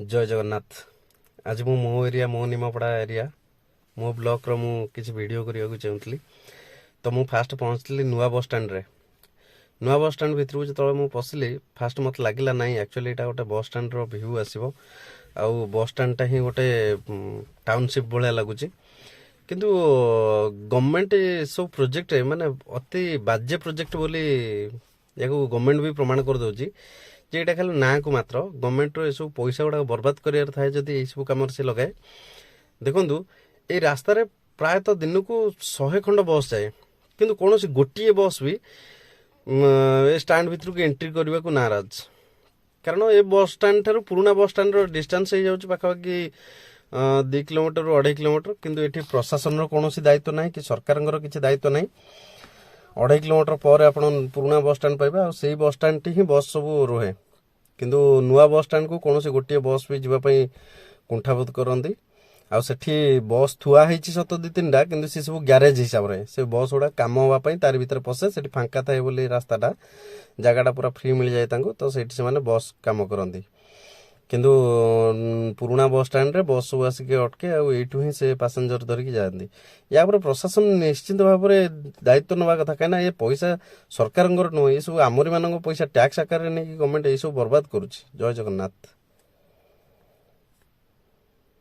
ଜୟ ଜଗନ୍ନାଥ। ଆଜି ମୁଁ ମୋ ଏରିଆ, ମୋ ନିମାପଡ଼ା ଏରିଆ, ମୋ ବ୍ଲକର ମୁଁ କିଛି ଭିଡ଼ିଓ କରିବାକୁ ଚାହୁଁଥିଲି। ତ ମୁଁ ଫାଷ୍ଟ ପହଞ୍ଚିଥିଲି ନୂଆ ବସ୍ ଷ୍ଟାଣ୍ଡରେ। ନୂଆ ବସ୍ ଷ୍ଟାଣ୍ଡ ଭିତରକୁ ଯେତେବେଳେ ମୁଁ ପଶିଲି, ଫାଷ୍ଟ ମୋତେ ଲାଗିଲା, ନାଇଁ, ଆକ୍ଚୁଆଲି ଏଇଟା ଗୋଟେ ବସ୍ ଷ୍ଟାଣ୍ଡର ଭ୍ୟୁ ଆସିବ ଆଉ ବସ୍ ଷ୍ଟାଣ୍ଡଟା ହିଁ ଗୋଟେ ଟାଉନସିପ୍ ଭଳିଆ ଲାଗୁଛି। କିନ୍ତୁ ଗଭର୍ଣ୍ଣମେଣ୍ଟ ଏସବୁ ପ୍ରୋଜେକ୍ଟ ମାନେ ଅତି ବାଜେ ପ୍ରୋଜେକ୍ଟ ବୋଲି ୟାକୁ ଗଭର୍ଣ୍ଣମେଣ୍ଟ ବି ପ୍ରମାଣ କରିଦେଉଛି ଯେ ଏଇଟା ଖାଲି ନାଁକୁ ମାତ୍ର। ଗଭର୍ଣ୍ଣମେଣ୍ଟର ଏସବୁ ପଇସା ଗୁଡ଼ାକ ବର୍ବାଦ କରିବାର ଥାଏ ଯଦି ଏଇସବୁ କାମରେ ସେ ଲଗାଏ। ଦେଖନ୍ତୁ, ଏଇ ରାସ୍ତାରେ ପ୍ରାୟତଃ ଦିନକୁ 100 ଖଣ୍ଡ ବସ୍ ଯାଏ, କିନ୍ତୁ କୌଣସି ଗୋଟିଏ ବସ୍ ବି ଏ ଷ୍ଟାଣ୍ଡ ଭିତରକୁ ଏଣ୍ଟ୍ରି କରିବାକୁ ନାରାଜ। କାରଣ ଏ ବସ୍ ଷ୍ଟାଣ୍ଡ ଠାରୁ ପୁରୁଣା ବସ୍ ଷ୍ଟାଣ୍ଡର ଡିଷ୍ଟାନ୍ସ ହେଇଯାଉଛି ପାଖାପାଖି 2 କିଲୋମିଟରରୁ 2.5 କିଲୋମିଟର। କିନ୍ତୁ ଏଠି ପ୍ରଶାସନର କୌଣସି ଦାୟିତ୍ୱ ନାହିଁ କି ସରକାରଙ୍କର କିଛି ଦାୟିତ୍ୱ ନାହିଁ। 2.5 କିଲୋମିଟର ପରେ ଆପଣ ପୁରୁଣା ବସ୍ ଷ୍ଟାଣ୍ଡ ପାଇବେ ଆଉ ସେଇ ବସ୍ ଷ୍ଟାଣ୍ଡଟି ହିଁ ବସ୍ ସବୁ ରୁହେ। କିନ୍ତୁ ନୂଆ ବସ୍ ଷ୍ଟାଣ୍ଡକୁ କୌଣସି ଗୋଟିଏ ବସ୍ ବି ଯିବା ପାଇଁ କୁଣ୍ଠାବୋଧ କରନ୍ତି। ଆଉ ସେଠି ବସ୍ ଥୁଆ ହେଇଛି ସତ ଦୁଇ ତିନିଟା, କିନ୍ତୁ ସେ ସବୁ ଗ୍ୟାରେଜ ହିସାବରେ। ସେ ବସ୍ ଗୁଡ଼ା କାମ ହେବା ପାଇଁ ତାରି ଭିତରେ ପଶେ। ସେଠି ଫାଙ୍କା ଥାଏ ବୋଲି ରାସ୍ତାଟା, ଜାଗାଟା ପୁରା ଫ୍ରି ମିଳିଯାଏ ତାଙ୍କୁ, ତ ସେଇଠି ସେମାନେ ବସ୍ କାମ କରନ୍ତି। କିନ୍ତୁ ପୁରୁଣା ବସ୍ ଷ୍ଟାଣ୍ଡରେ ବସ୍ ସବୁ ଆସିକି ଅଟକେ ଆଉ ଏଇଠୁ ହିଁ ସେ ପାସେଞ୍ଜର ଧରିକି ଯାଆନ୍ତି। ୟା ଉପରେ ପ୍ରଶାସନ ନିଶ୍ଚିନ୍ତ ଭାବରେ ଦାୟିତ୍ୱ ନେବା କଥା, କାହିଁକିନା ଏ ପଇସା ସରକାରଙ୍କର ନୁହେଁ, ଏସବୁ ଆମରି ମାନଙ୍କ ପଇସା। ଟ୍ୟାକ୍ସ ଆକାରରେ ନେଇକି ଗଭର୍ଣ୍ଣମେଣ୍ଟ ଏଇସବୁ ବର୍ବାଦ କରୁଛି। ଜୟ ଜଗନ୍ନାଥ।